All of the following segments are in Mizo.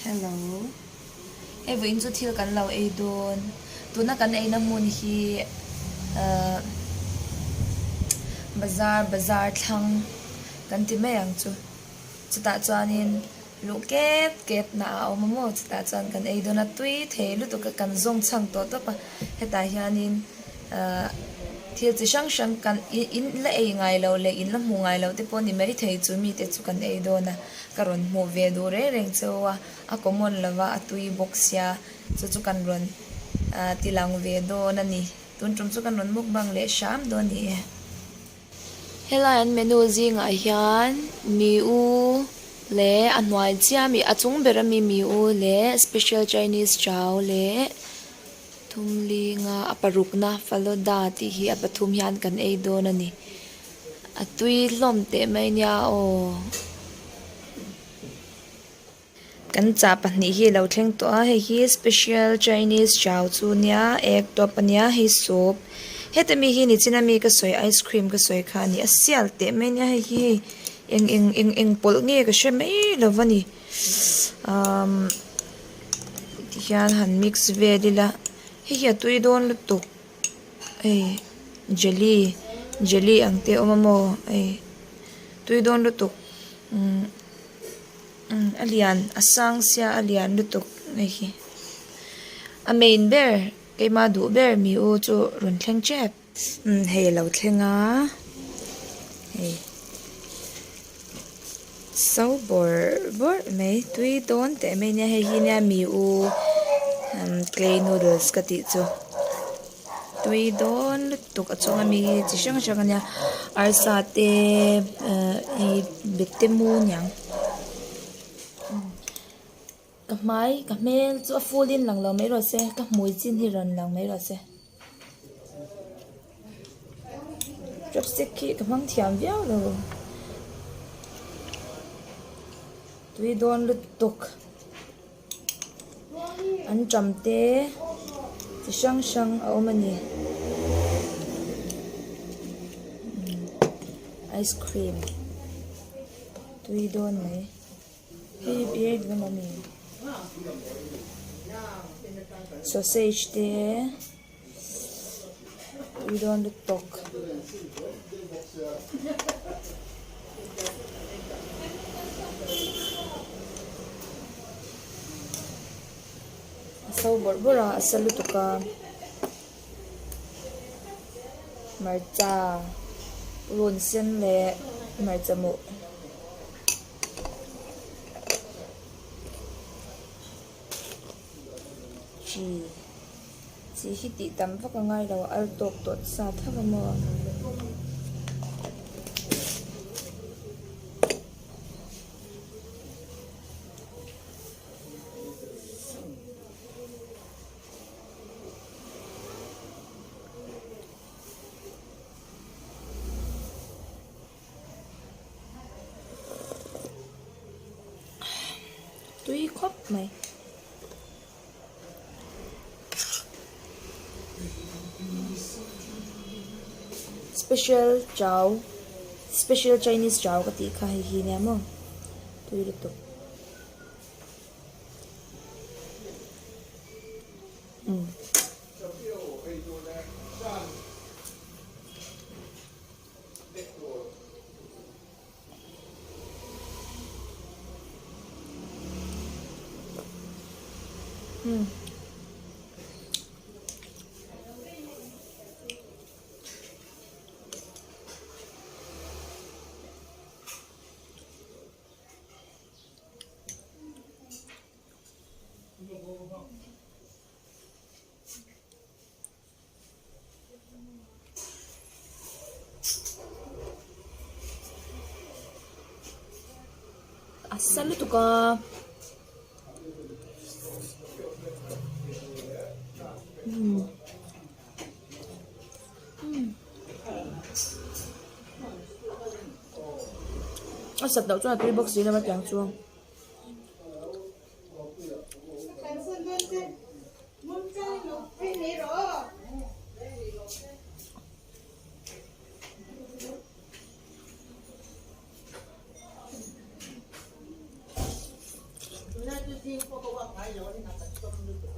Hello. Hei vawiin chu thil kan lo ei dawn. Tuna kan eina hmun hi ahh bazar bazar thlang kan ti mai ang chu. Chutah chuanin luh kep kep na a awm a maw chutah chuan kan ei dawn a tui thei lutuk a kan zawng chhang tawh tawp a hetah hianin ahh thil chi hrang hrang kan in la ei ngai loh leh in la hmuh ngai loh te pawh ni maithei chu mite chu kan ei dawn a ka rawn hmuh ve duh reng reng cheu a a common lova a tui bawk sia chu chu kan rawn ah ti lang ve dawn a ni tun tum chu kan rawn mukbang leh hram dawn a ni e. Helai an menu zingah hian mi u leh a hnuai chiah ami a chung ber ami mi u leh special chinese chau leh thumlinga a parukna falooda tih hi a pathum hian kan ei dawn a ni a tui hlawm teh mai nia aw. Kan chah pahnih hi a lo thleng tawh a hei hi special chinese chau chu nia egg top ania hei soup heta mi hi nichina mi ka sawi ice cream ka sawi kha a ni a sial teh mai ania hei hi hei eng eng eng eng pawlh nge ka hre mai lo va ni umm tihian han mix vel ila hei hi a tui dawn lutuk hei jelly jelly ang te a awm a maw hei tui dawn lutuk umm. Umm a lian a sang sia a lian lutuk hei hi a main ber keima duh ber mi u chu rawn thleng tep umm hei a lo thleng a hei so bawrh bawrh mai tui dawn teh mai ania hei hi nia mi u umm clay noodles ka tih chu. Tui dawn lutuk a chunga mi hi chi hrang hrang ania arsa te ehh hei bete mu aniang ka hmai ka hmel chu a full in lang lo mai rawh se ka hmui chin hi rawn lang mai rawh se chopstick hi ka hmang thiam viau lo tui dawn lutuk. An ṭam te chi hrang hrang a awm a ni ice cream tui dawn mai hei hi dawn a ni sausage te tui dawn lutuk. A so bawrh bawrh a a sa lutuk a hmarcha run sen leh hmarcha muh. Chi chi hi tih tam vak a ngai lo al tawk tawh sa tho a maw. Tui khawp mai. Special chau special chinese chau ka tih kha hei hi nia maw tui lutuk. Umm. Umm. A sa lutuk a. Umm. Umm. A sat loh chuan a tui bawk si lo a tiang chu.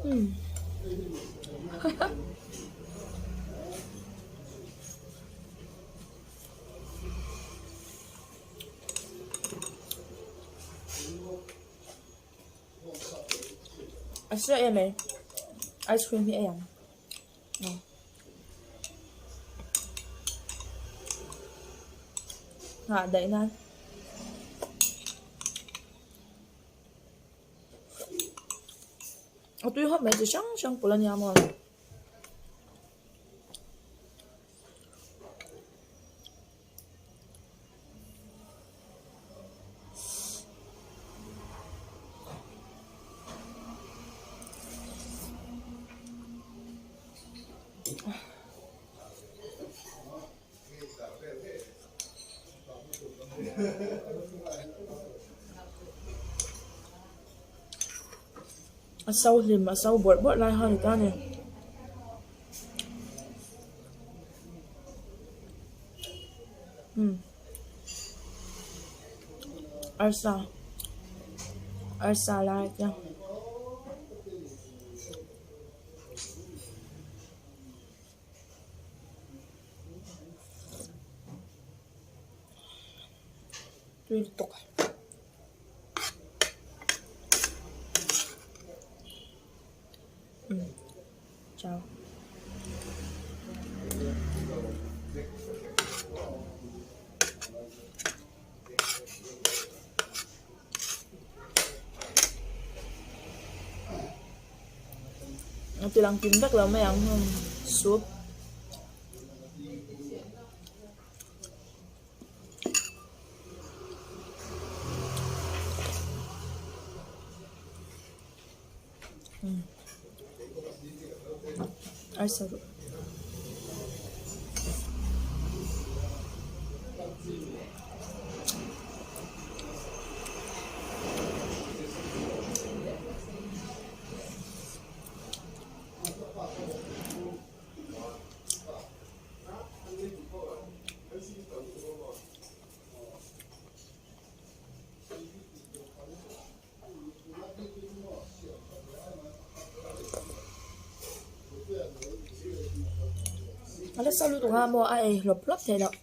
Umm A hria em mai ice cream hi ei ang nghah daih nan. A tui hawp mai chi hrang hrang pawlh a nia maw. A so hlim a so bawrh bawrh lai kha a ni ta a ni. Umm arsa arsa lai te. Tui lutuk a. Umm chau. A ti lang kim vek lo mai ang heng soup. Arsa ruh. A nasa lutuk a maw a ei hlawp hlawp theih loh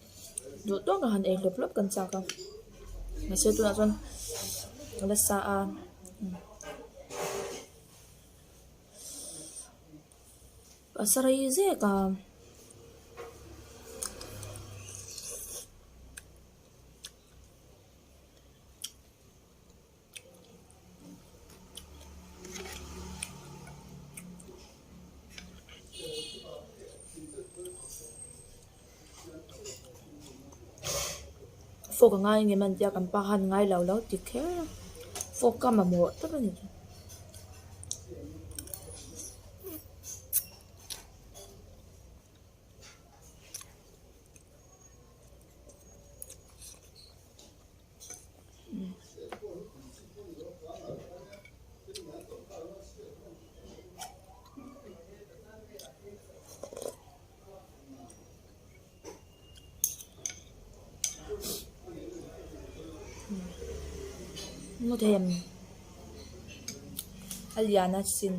duh tawk a han ei hlawp hlawp kan chak a mahse tunah chuan a nasa a a sa rei zek a. Fork a ngai ngem an tia kan pa khan ngai lo lo ti kher a fork ka mamawh tawp a ni. Mu them a lian a sin.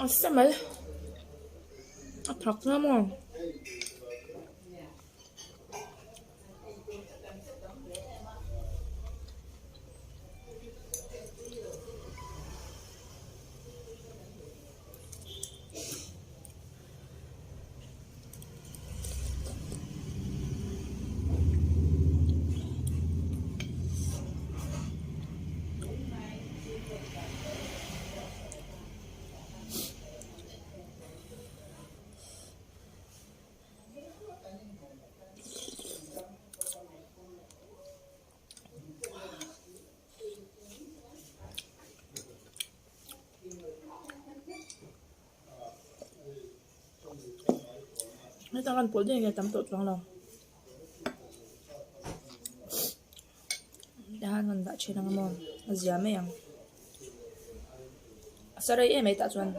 A sa mai a thak hle maw. Heta kan pawlh daih nge tam tawh chuang lo. Tihian kan dah thin ang maw a zia mai ang. A sa rei em mai tah chuan.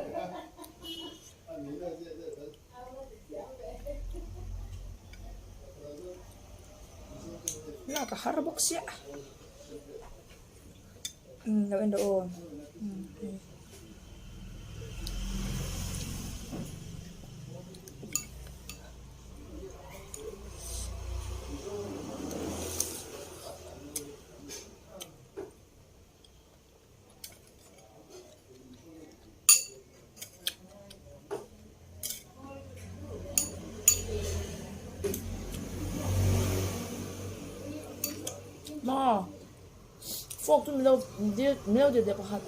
Lak a har bawk sia. Umm lo en rawh aw. Maw fork chu milo dil milo dil leh pakhat.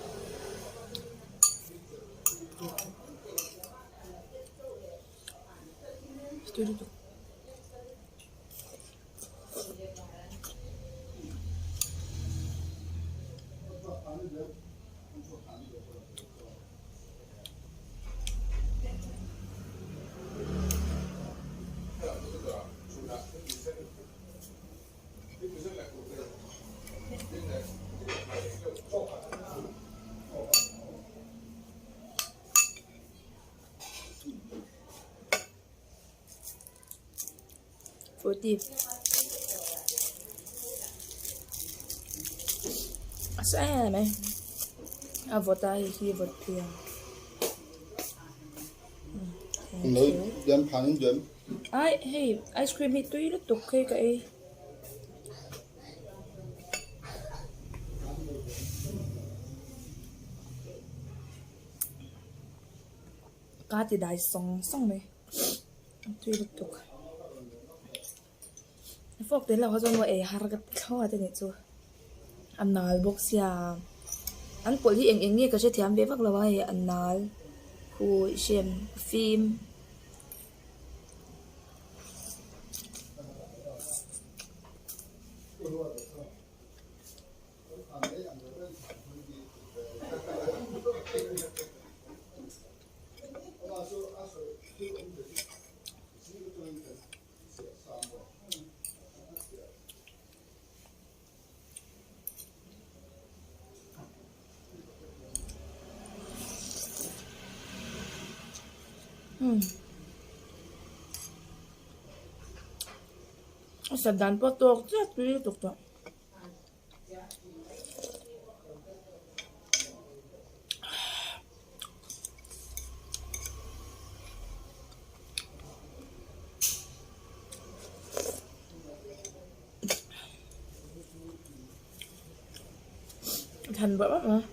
40. A sa em em a vawt a hei hi vawt phei ang. Ai hei ice cream hi tui lutuk hei ka ei. Ka ti dai sawng sawng mai a tui lutuk fork tel lo kha chuan maw ei har ka ti thlawt a nih chu a nal bawk sia an pawlh hi eng eng nge ka hrethiam ve vak lo a hei a nal hu hrem fim. A sat dan pawh tawk chiah tui lutuk tawh. Than bawrh bawrh mai.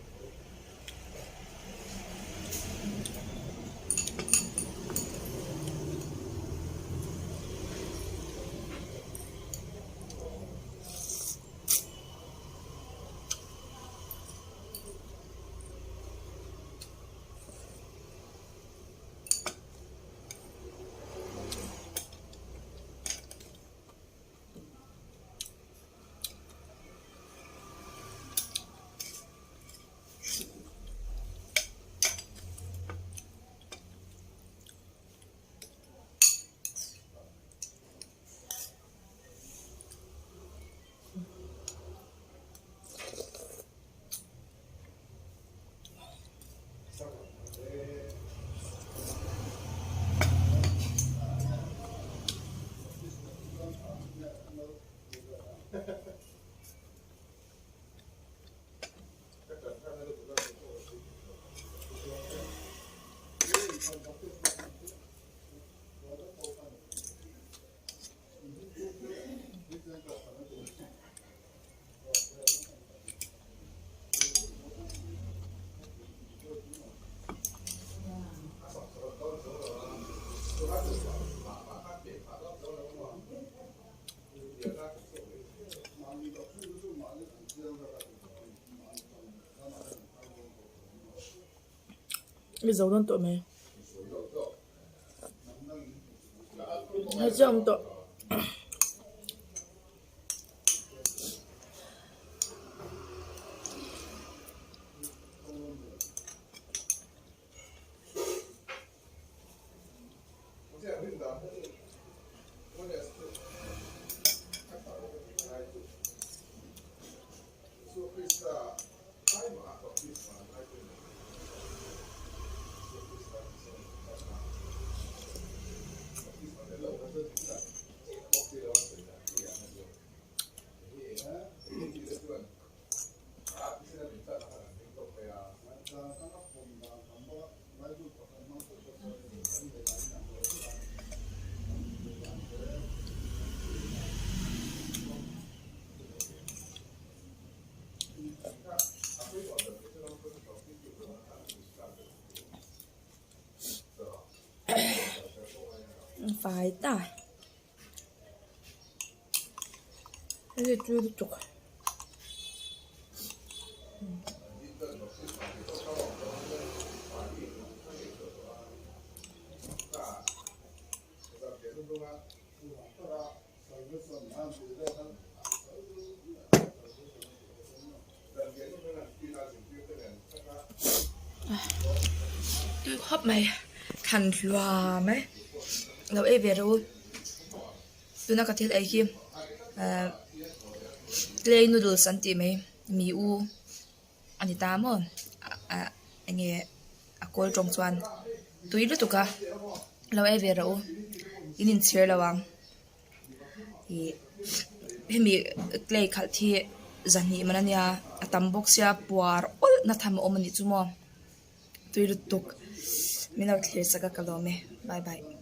Mi zo dawn tawh mai. Hei chiah awm tawh. fai ta. Hei tui lutuk. Tui khawp mai than hluam e lo ei ve rawh u tuna ka thil ei hi ahh clay noodles an tih mai mi u a ni ta maw ah eng nge a kawl tawng chuan tui lutuk a lo ei ve rawh u in inchhir lo ang. Ih hemi clay khalh hi zahnih man ania a tam bawk sia puar awlh na tham a awm anih chu maw tui lutuk min lo thlir sak a ka lawm e bye bye.